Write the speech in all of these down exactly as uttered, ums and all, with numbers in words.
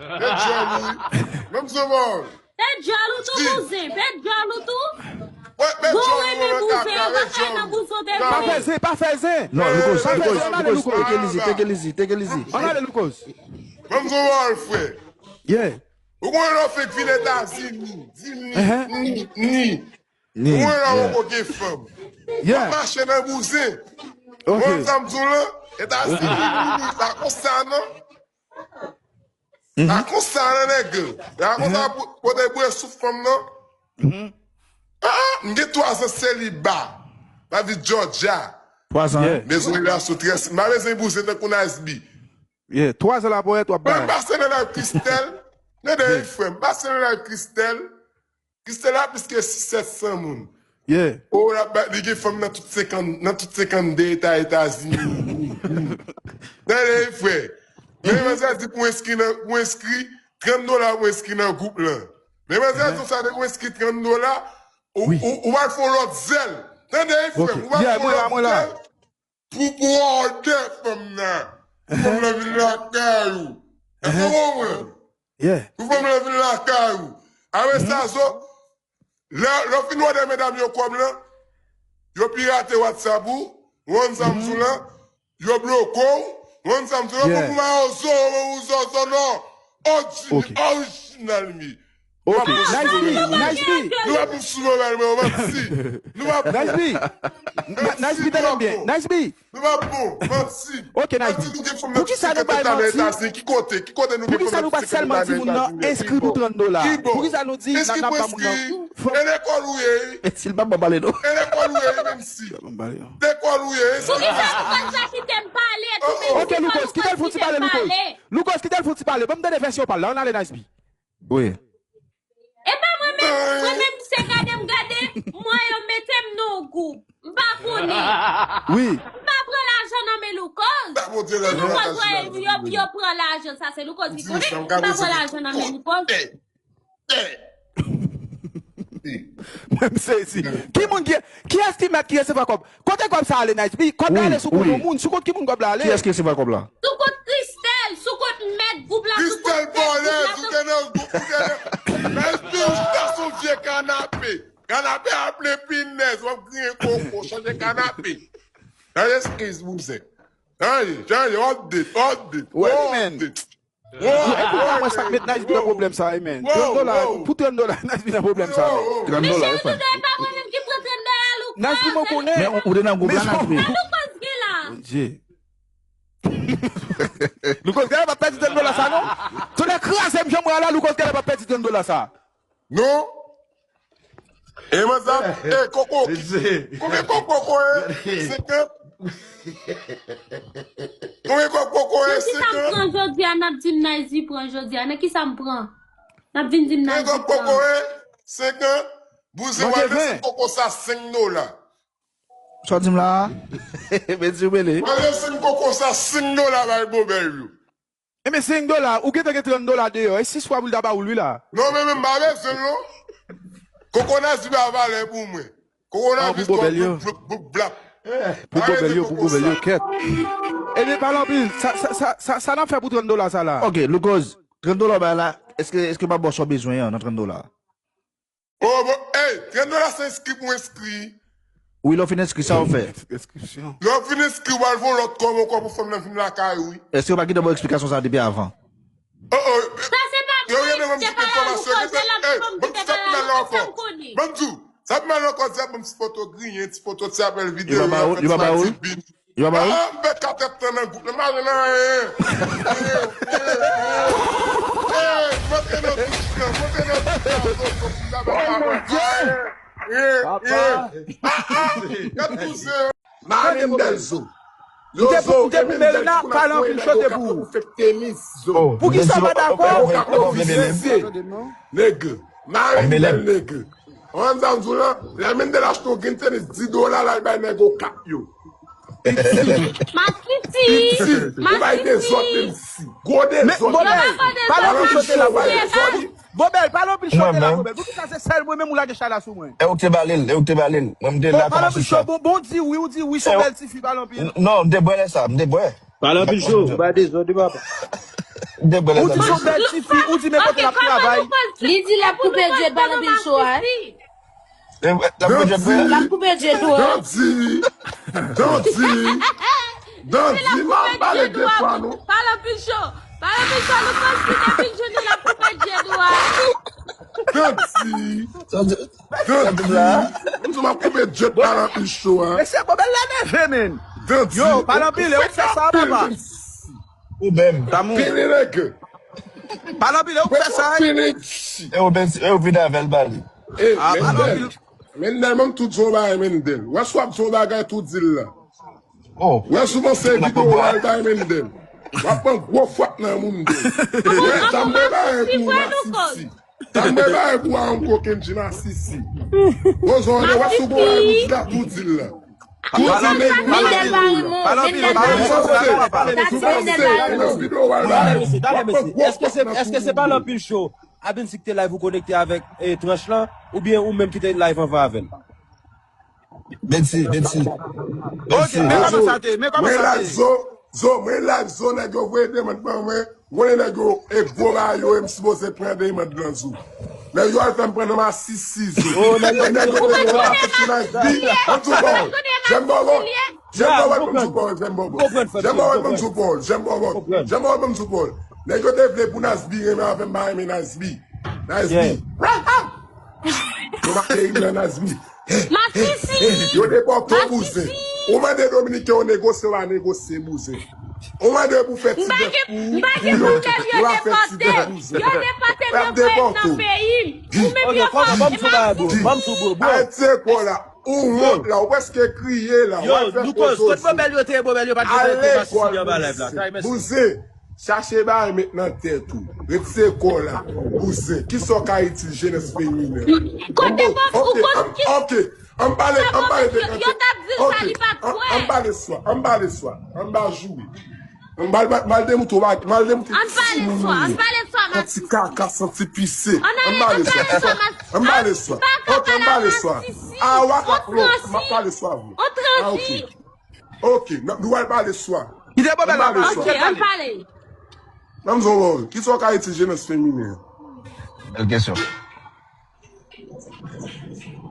Fè djòl ou. Menm sou mò. Fè djòl ou tou, bouzen. Fè djòl ou tou. Gon renmen bouzen, yo pa kay nan bouzen de Pa fè zen, pa fè zen. Non, Lucas, Lucas, Lucas, take it easy, take it easy, take it easy. Ann ale, Lucas. Menm sou mò, frè. Yeah. Ou konnen lè w fenk vin Etazini, di m ni, ni, ni. Ou konnen lè w poko gen fanm. W ap mache nan bouzen. Ou konn sa m di w lan? Etazini, ni, ni, pa konsa non. Pa konsa nan nèg. Pa konsa pou te bwè souf fanm nan. Ah, m gen twa zan seliba. M ap viv Georgia. Twa zan. Bezwen relasyon trè si. M pa bezwen bouzen tankou Nice B. Yeah, twa zan la pwèt w ap bay. M pase nan live Christelle. Tande frè m, m pase nan live Christelle. Christelle la plis ke sis sèt san moun. Yeah. Oh, la, li gen fanm nan tout senkant, nan tout senkant de eta Etazini. Tande, frè. Men manzè di pou enskri nan, pou enskri trant dola pou enskri nan gwoup lan. Men manzè di sa de pou enskri trant dola, ou ou ou al fè yon lòt zèl. Tande, frè. Ou al fè yon lòt zèl. Pou pou òdè fanm nan. Pou fanm nan vin lakay ou. Èske w konprann? Pou fanm nan vin lakay ou. Apre sa, so, lè lè w fin òdè medam yo kòb lan, yo pirate WhatsApp ou, ou konn sa m di w lan, yo bloke w, ou konn sa m di w lan, pou pou mawozo, ou zozo non. Orijinal mi. Ok, Nice B, Nice B. Nou pa pou sou mwen, mwen, manti. Nou pa pou. Nice B. Nice B, tande m byen. Nice B. Nou pa pou. Manti. Ok, Nice B. Poukisa nou bay manti? Ki kote? Ki kote nou gen fanm nan ki sèlman di moun nan enskri pou trant dola? Poukisa nou di n ap ba moun nan fanm? E lekòl ou ye? Si l pa ban pale non. E lekòl ou ye, menm si. Lekòl ou ye? Poukisa nou pa t ka kite m pale tou, menm si Lucas, kite l fouti pale, Lucas. Lucas, kite l fouti pale. Ban m tande vèsyon pa l la. Ann ale, Nice B. Wi. E pa mwen menm, mwen menm se gade m gade, m wè yo mete m nan yon gwoup. M pa konnen. Wi. M pa pran lajan nan men Lucas. Lucas wè yo yo pran lajan, sa se Lucas ki konnen. M pa pran lajan nan men Lucas. Mwen m sezi. Ki moun ki, kiyès ki mèt ki resevwa kòb? Kote kòb sa ale, Nice B? Kòb la ale sou kont yon moun. Sou kont ki moun kòb la ale? Kiyès ki resevwa kòb la? Sou kont Christelle, sou kont mèt gwoup la, sou kont mèt gwoup la. Christelle vòlèz, ou te nan gwoup, ou te nan. Nice B, ou chita sou vye kanape. Kanape a plen pinèz, w ap griyen koko, chanje kanape. Nan eskiz, bouzen. Chanje, chanje, update, update, update. Epi pa mwen sa k met Nice B nan pwoblèm sa, wi, men. Trant dola, pou trant dola, Nice B nan pwoblèm sa, men. Trant dola, wi, frè m. Nice B, mwen konnen. Men ou te nan gwoup la, Nice B. Bondye. Lucas, gade, l ap pèdi trant dola sa, non? Tonnè kraze m, jan m wè a la, Lucas, gade, l ap pèdi trant dola sa. Non. E manzè, e koko, konbyen koko koko ye? Senkant. Konbyen koko koko ye? Senkant. Nan kisa m pran jodi a, n ap di m Nice B pran jodi a? Nan kisa m pran? N ap vin di m Nice B pran. Konbyen koko koko ye? Senkant. Bouzen, w al lese koko sa senk dola. Sa w di m la a? Men di w mele. W al lese koko sa senk dola bay bòbèy yo. Enben senk dola, ou gentan gen trant dola deyò, e sis fwa pou l ta ba ou l wi la. Non, men men m pa bezwen l non. Koko Nice B pa valè pou mwen. Koko Nice B twò bloup bloup blap. Pou bòbèl yo, pou bòbèl yo, kèt. Ebyen pale anpil, sa sa sa sa n ap fè pou trant dola sa la? Ok, Lucas, trant dola w bay la, èske èske w pa ba w sa w bezwen an nan trant dola a? Oh, bon, hey, trant dola se enskri pou enskri. Wi, lè w fin enskri, sa w fè? Enskripsyon. Lè w fin enskri, w al fè yon lòt kòb ankò pou fanm nan vin lakay ou, wi. Èske yo pa gentan ba w eksplikasyon sa a depi avan? Oh, oh, yo gentan ban m tout enfòmasyon. Hey, ban m sa pou m al ankò. Ban m di w, sa pou m al ankò, se ap ban m ti foto griyen, ti foto ti apèl videyo, ti matibin. Yo pa ba ou? Ah, m fè kat èdtan nan gwoup la, m pa jwenn anyen. Anyen, anyen, anyen. Ey, m antre nan douch lan, m antre nan douch lan, zo, zo, m ta fè travay. Anyen, anyen. Ah, ah, gad bouzen. Mare m bèl zo. Yo, zo, e menm bèl ti kounye a pou fè tenis, zo. Poukisa w pa dakò? Nèg, mare m bèl nèg. Ou konn sa m di w lan? Lè Mendel achte yon grenn tenis dis dola, l al bay nèg Okap yo. Piti. Maskiti. Piti. Ou bay dezòd menm si. Gwo dezòd. Bobèl, pale anpil chante la, Bobèl. Bobèl, pale anpil chante la, Bobèl. Poukisa se sèl mwen menm ou lage chay la sou mwen? E ou k te ba li l, e ou k te ba li l. Mwen m te la kòm asistè. Bon, bon, di wi, ou di wi, se yon bèl tifi, pale anpil. Non, m te bwè lè sa, m te bwè. Pale anpil cho, ou bay dezòd wi papa. Ou di se yon bèl ti fi, ou di men kote l ap travay. Li di l ap koupe djed, pa nan pil cho a. L ap koupe djed tou. Danti, Danti, Danti, m ap pale de fwa non. Pa nan pil cho. Pa nan pil cho, nou konn si de pil cho li l ap koupe djed ou a. Danti. Danti, m di w m ap koupe djed pa nan pil cho a. Mesye, Bobèl la nève, men. Danti, yo, pa nan pil, ou fè sa, papa. Ou menm. Tamou. Pini nèg. Pa nan pil, ou fè sa. Pini. E ou vin avè l bali. E, Mendel. Mendel, menm tout di w bagay, Mendel. Wè si w ap di w bagay, tout di l la. Wè si w panse videyo w al bay Mendel. W ap pran gwo fwap nan moun de. Wè, tanm mwen bagay pou masisi. Tanm mwen bagay pou a yon kokenn di masisi. Bozo, wè si w gon bagay pou di la, tout di l la. Tout di l la. Mendel pa ri, mon. Mendel pa ri, mon. Mendel pa ri, mon. Talè, mesye, talè, mesye. Èske se, èske se pa nan pil cho? Abensik te live ou konekte avèk, eh, tranch lan, oubyen ou menm ki te live anvan avè l? Bensi, Bensi. Ok, men kòman sa te, men kòman sa te? Zo, Zo, mwen live Zo, nèg yo voye demann ban mwen. Mwen nèg yo, e gwo bagay yo, e m sipoze pran demann lan Zo. Nèg yo al fè m pran nan masisi Zo. E nèg yo te vle fè ti nice bi, an tou bò. Jèm bò bò. Jèm bò bò, ban m sou pòl, jèm bò bò. Jèm bò bò, ban m sou pòl, jèm bò bò. Jèm bò bò, ban m sou pòl. Nèg yo te vle pou Nasbi renmen avè m, pa renmen Nasbi. Nasbi. Yo pa te renmen Nasbi. Masisi. Yo depòte w, bouzen. Ou mande Dominiken yo negosye, yo pa negosye, bouzen. Ou mande pou fè ti bèf pou yo, yo pa fè ti bèf, bouzen. Yo depòte m, yo voye m nan peyi m. Ou menm yo pa. Ayiti se kò la. Ou wont la, ou prèske kriye la. Yo, Lucas, kote Bobèl yo te ye? Bobèl yo pa t gen pou masisi anba live la. Kay, mèsi. Bouzen, chache bagay met nan tèt ou. Retire kò la. Bouzen, kisa w ka itil jenès feminen? Kote bòs ou, kote ki? Ok, ann pale, ann pale de kantite. Yo t ap di l sa, li pa t kwè. Ann pale swa, ann pale swa, ann ba joure. Ann pale, ann pale de moute, ann pale swa, ann pale swa, masisi. Santi kaka, santi pise. Ann pale swa, ann pale swa. Ok, ann pale swa. A, w ap ap lò, m ap pale swa vre. Ah, ok. Ok, nou al pale swa. Kite Bobèl la pale. Ok, ann pale. Ban m di w, kisa w ka itil jenès feminen? Bèl kesyon.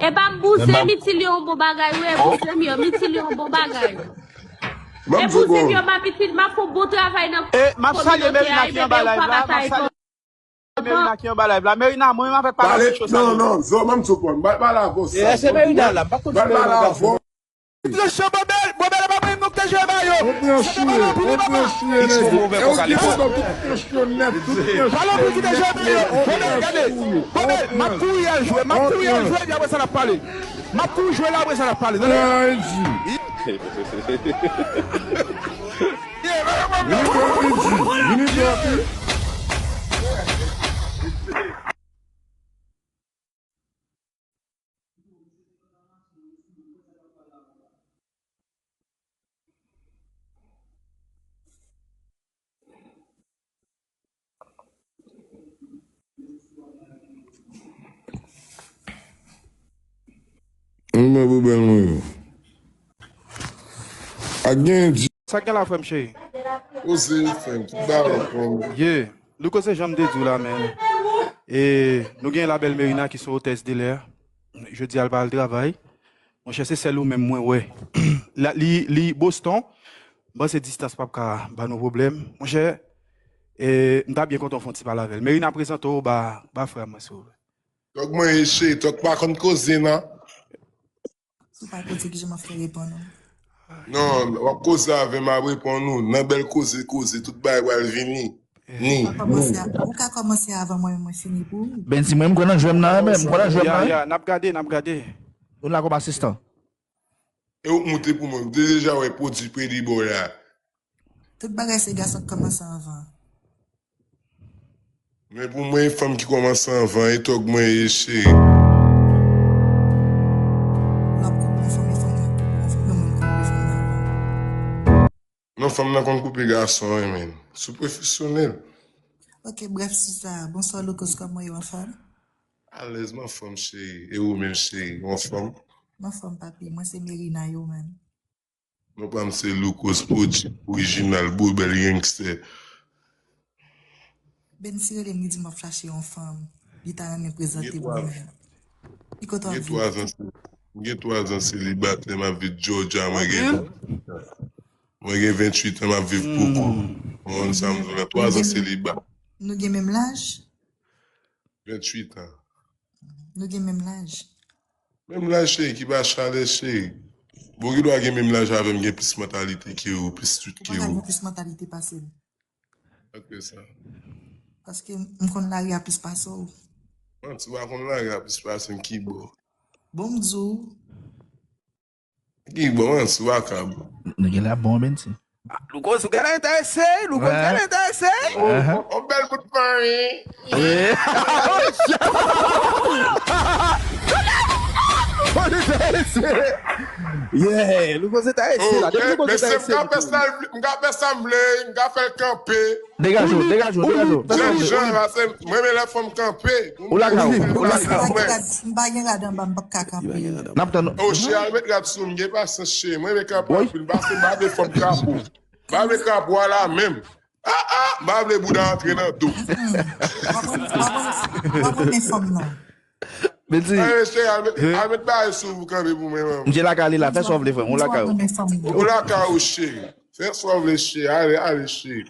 E pa m bouzen, m itil yo yon bon bagay, wi, e bouzen m yo, m itil yo yon bon bagay. E bouzen m yo, m ap itil, m ap fè yon bon travay nan kominote a, e bebe, ou pa ka sa. Merina ki anba live la, mwen menm avèk Papa Micho sa. Non, non, Zo, ban m sou pòm. Ba, ba la vòs sa. E, se Merina la, m pa konn si Merina la. Tranche Bobèl, Bobèl pa mwen nou te jwe ba yo. Se te Bobèl pou nou pa. X pou move pou sa li fò. Pale pou ki te jwe ba yo. Bobèl, gade. Bobèl, m ap kouri al jwe, m ap kouri al jwe, epi apre sa n ap pale. M ap kouri jwe la, apre sa n ap pale. Tande. Vini pou Andy. Vini pou Andy. Mwen mwen pou bèl mwen yo. Ak gen di. Sa k gen la, frè m cheri? Oze, frè m, tout bagay, frè m. Yeah. Louko, se jan m te di w la, men. E nou gen la bèl Merina ki se otès de lè. Jodi a, l pa al travay. Monchè, se sèl ou menm mwen wè. La, li, li Boston. M panse distans p ap ka ba nou pwoblèm. Monchè, e, m ta byen kontan w fè yon ti pale avè l. Merina, prezante w ba, ba frè mwen, silvouplè. Tòg mwen ye cheri, Tòg pa konn koze, non. Si w pa koze, kijan m ap fè reponn ou? Non, w ap koze avè m, m ap reponn ou. Nan bèl koze, koze, tout bagay pral vini. Ni, ou ka kòmanse, ou ka kòmanse avan mwen, mwen fini pou ou. Bensi, mwen, m kwè nan jwèm nan, men, m kwè nan jwèm nan. Ya, ya, n ap gade, n ap gade. Ou la kòm asistan. E ou k moute pou mwen, ou te deja wè pwodui Pretty Boy la. Tout bagay se gason k kòmanse anvan. Men pou mwen, e fanm ki kòmanse anvan, e Tòg mwen ye, cheri. L ap koupe yon fanm, e fanm nan koupe yon fanm, yon moun koupe fanm nan avan. Non, fanm nan konn koupe gason, wi, men. Sou pwofesyonèl. Ok, brèf sou sa. Bonswa, Louko, kòman w ye, w anfòm? Alèz, m anfòm, cheri. E ou menm, cheri, w anfòm? M anfòm, papi. Mwen se Merina, e ou menm? Non pa m se Louko, pwodui orijinal, Bobèl gangstè. Bensi rele m, li di m ap chache yon fanm. Li ta renmen prezante pou mwen. Ki kote w ap viv? M gen twa zan selibatè, m ap viv Georgia, mwen gen, mwen gen venntuit an, m ap viv Poko. Ou konn sa m di w la, twa zan seliba. Nou gen menm laj? Venntuit an. Nou gen menm laj? Menm laj, cheri, ki pa chalè, cheri. Bon, ou gen dwa gen menm laj avè m, gen plis mantalite ke ou, plis street ke ou. Ou pa gen plis mantalite pase m. Apre sa. Paske m konn lari a plis pase w. Manti, w pa konn lari a plis pase m, ki bò? Bon, m di w. Ki bò, manti, w pa kab. Nou gen la bon, Bensi. Louko, sou gade enterese, Louko, gade enterese. On bèl bout fanmi. Yeah, Louko se ta ese la. Depi Louko se ta ese. M ka fè sa m vle, m ka fè l kanpe. Degaje w, degaje w, degaje w. Jan, jan, pase m renmen lè fanm kanpe. Ou lakay ou, ou lakay ou. M pa gen rad anba, m p ap ka kanpe. N ap tann. O, cheri, al met rad sou m, gen pasyans, cheri. Mwen renmen kanpe anpil, pase m pa vle fanm kanpe. M pa vle kanpe a la menm. Ah, ah, m pa vle bouda antre nan do. M pa konn, m pa konn, m pa konn men fanm non. Bensi. Ay, cheri, al met, al met bagay sou ou kanpe pou mwen, manman. M je lakay li la, fè sa w vle, frè m, ou lakay ou. Ou lakay ou, cheri. Fè sa w vle, cheri. Ale, ale, cheri.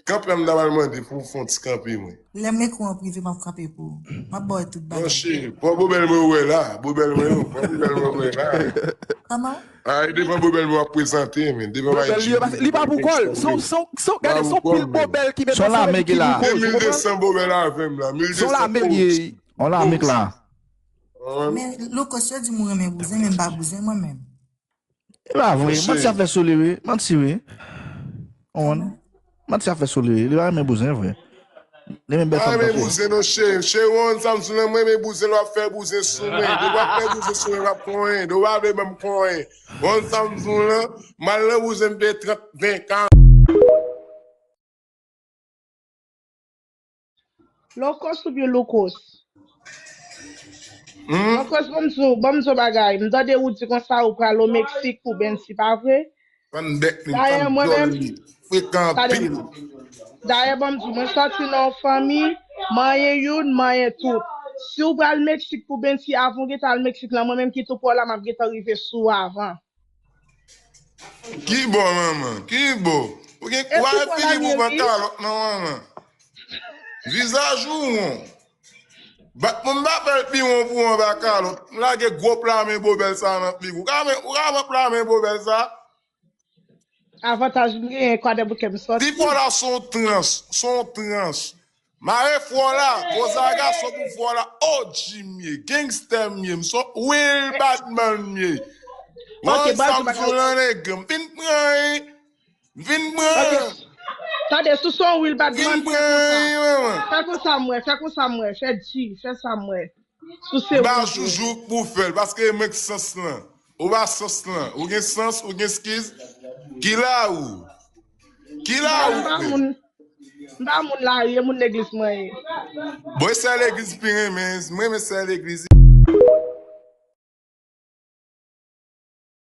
Kanpe m ta pral mande pou w fè yon ti kanpe mwen. Lè m ekri w an prive, m ap kanpe pou ou. M ap ba w tout bagay. Non, cheri, pran bobèl mwen wè la. Bobèl mwen, pran bobèl mwen wè la. Kòman? Ay, devan bobèl mwen w ap prezante, men. Devan bobèl li yo, li pa pou kò l. Son, son, son, gade, son pil bobèl ki mete son lame ki la. Mil de san bobèl avè m la. Mil de san. Son lame li ye. On lame k la. Men Louko, si yo di m ou renmen bouzen, men m pa bouzen mwen menm. E pa vre, manti ap fè Sole wi, manti wi. Konprann? Manti ap fè Sole wi, li pa renmen bouzen vre. Li renmen bèl fanm tankou w. Bouzen non, cheri. Cheri, w konn sa m sou lan, mwen renmen bouzen, lè w ap fè bouzen sou mwen. Depi w ap fè bouzen sou mwen, m ap konyen. Depi w pa vle ban m konyen. W konn sa m sou lan, m al nan bouzen m te trant, ven, karant. Lokos oubyen Loukos? Lokos, ban m di w, ban m di w bagay. M tande ou di konsa ou pral o Meksik pou Bensi, pa vre? Dayè, mwen menm, tande, dayè, ban m di w, mwen sòti nan yon fanmi, manyen youn, manyen tout. Si w pral Meksik pou Bensi, avan w gentan al Meksik lan, mwen menm ki tou pè w la, m ap gentan rive sou w avan. Ki bò, manman? Ki bò? Ou gen, ou pa gen figi pou w pran kalòt, non, manman. Vizaj ou won. Bat moun pa fè l pi won pou w anba kalòt. M lage gwo pla men bobèl sa nan figi w. Ou ka men, ou ka pran pla men bobèl sa? Avantaj m genyen, kwadèboukè m sòti. Ti pè w la se yon trans, se yon trans. Mare fò la, gwo zaga sot pou fò la. O G m ye, gangsta m ye, m son real bad man m ye. Wè sa m sou lan nèg, m vin pran, m vin pran. Tande, sou son real bad man, fè konsa. Fè konsa m wè, fè konsa m wè, fè G, fè sa m wè. Sou se ou. M pa joujou pou fè l, paske mwen k sans lan. Ou pa sans lan. Ou gen sans, ou gen eskiz. Ki la ou? Ki la ou? M pa moun, m pa moun lari, e moun legliz mwen ye. Bon, e sè legliz pi renmen, mwen renmen sè legliz.